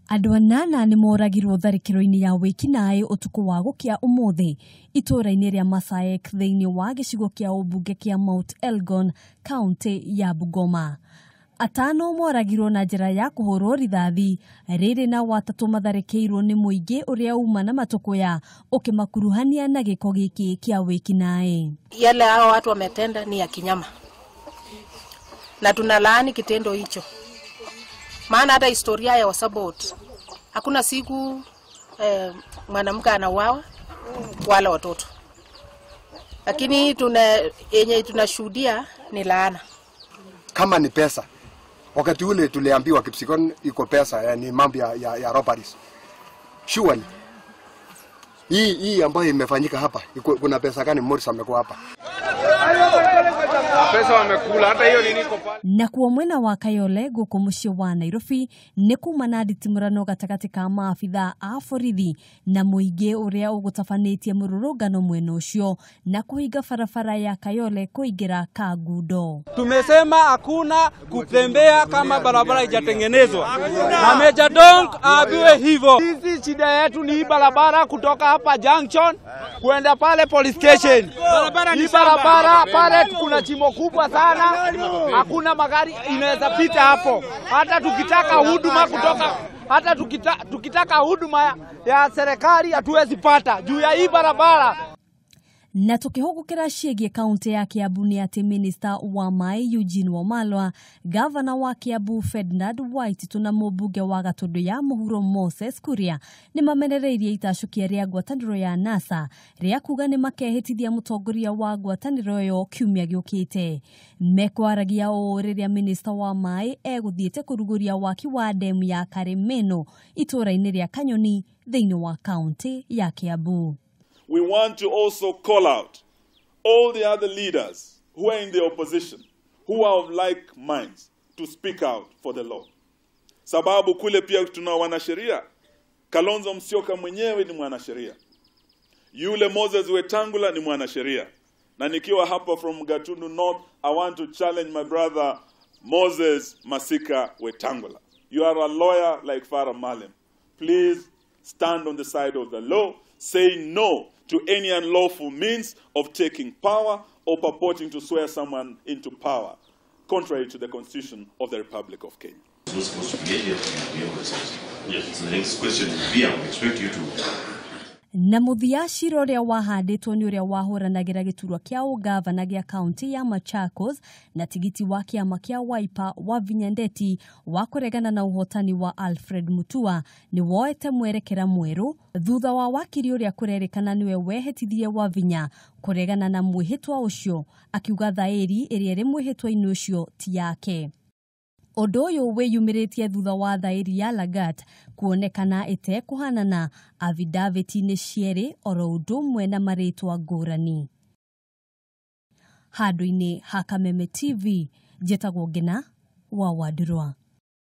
Andũ anana nĩ moragirwo tharĩkĩro-inĩ ya wĩkinaĩ ũtukũ wa gũkĩa ũmũthĩ itũũra-inĩ rĩa Masaek thĩinĩ wa gĩcigo kĩa ũmbunge kĩa Mount Elgon, kaunti ya Bungoma. Atano moragirwo na njĩra ya kũhũrwo rithathi, rĩrĩ na watatũ matharĩkĩirwo nĩ mũingĩ ũrĩa uma na matũkũya ũkĩmakuruhania na gĩko gĩkĩ kĩa wĩkinaĩ. Yale hao watu wametenda ni ya kinyama na tunalaani kitendo hicho, maana hata historia ya Wasabot hakuna siku mwanamke anauawa wala watoto, lakini yenye tunashuhudia ni laana. Kama ni pesa, wakati ule tuliambiwa Kipsikon iko pesa, yani mambo ya robberies. Surely hii ambayo imefanyika hapa, kuna pesa gani Morris amekuwa hapa? Pesa wamekula hata hiyo nini iko pale. Na kuo mwena wa Kayole gũkũ mũciĩ wa Nairobi nĩ kuma na nditimũrano gatagatĩ ka maabitha a borithi na mũingĩ ũrĩa ũgũtabanĩtie mũrũrũngano mwena ũcio na kũhinga barabara ya Kayole kũingĩra Kangundo. Tumesema hakuna kutembea kama barabara haijatengenezwa. Na Meja Donk aambiwe hivyo. Sisi shida yetu ni barabara kutoka hapa junction kwenda pale police station. Hii barabara pale kuna chimo kubwa sana, hakuna magari inaweza pita hapo. Hata tukitaka huduma kutoka, hata tukitaka huduma ya serikali hatuwezi pata juu ya hii barabara. Na tukihũgũkĩra ciĩgiĩ kaunti ya Kiambu nĩ atĩ Minister wa maĩ Eugene Wamalwa, Gavana wa Kiambu Ferdinand Waititu na mũmbunge wa Gatundu ya Mũhuro Moses Kuria nĩ mamenereirie itacũkia rĩa ngwatanĩro ya NASA rĩa kuga nĩ makehĩtithia mũtongoria wa ngwatanĩro ĩyo kiumia gĩũkĩte. Mekwaragia ũũ rĩrĩa Minister wa maĩ egũthiĩte kũrugũria waki wa demu ya Karemeno itũũra-inĩ rĩa Kanyoni thĩinĩ wa kaunti ya Kiambu. We want to also call out all the other leaders who are in the opposition, who are of like minds, to speak out for the law. Sababu kule pia tuna wanasheria. Kalonzo Musyoka mwenyewe ni mwanasheria. Yule Moses Wetangula ni mwanasheria. Na nikiwa hapa from Gatundu North, I want to challenge my brother Moses Masika Wetangula. You are a lawyer like Farah Malem. Please stand on the side of the law. Say no to any unlawful means of taking power or purporting to swear someone into power, contrary to the Constitution of the Republic of Kenya. It's not supposed to be here to be able to Yes. So the next question will be, I would expect you to. Na mũthia cira ũrĩa wahandĩtwo nĩ ũrĩa wahũranagĩra gĩturwa kĩa ũgavana gĩa kaunti ya Machakos na tigiti wa kĩama kĩa Wiper wa Vinya Ndeti wa kũregana na ũhotani wa Alfred Mutua nĩ woete mwerekera mwerũ thutha wa wakiri ũrĩa kũrerĩkana nĩwe wehĩtithirie Wavinya kũregana na mwĩhĩtwa ũcio, akiuga thaĩri ĩrĩa ĩrĩ mwĩhĩtwa-inĩ ũcio ti yake. Ũndũ ũyũ wĩyumĩrĩtie thutha wa thaĩri ya Lagat kuonekana ĩtekũhanana affidavit-inĩ cierĩ oro ũndũ ũmwe na marĩtwa ngũrani. Handũ-inĩ ha Kameme TV, njĩtagwo Ngina wa Wandurwa.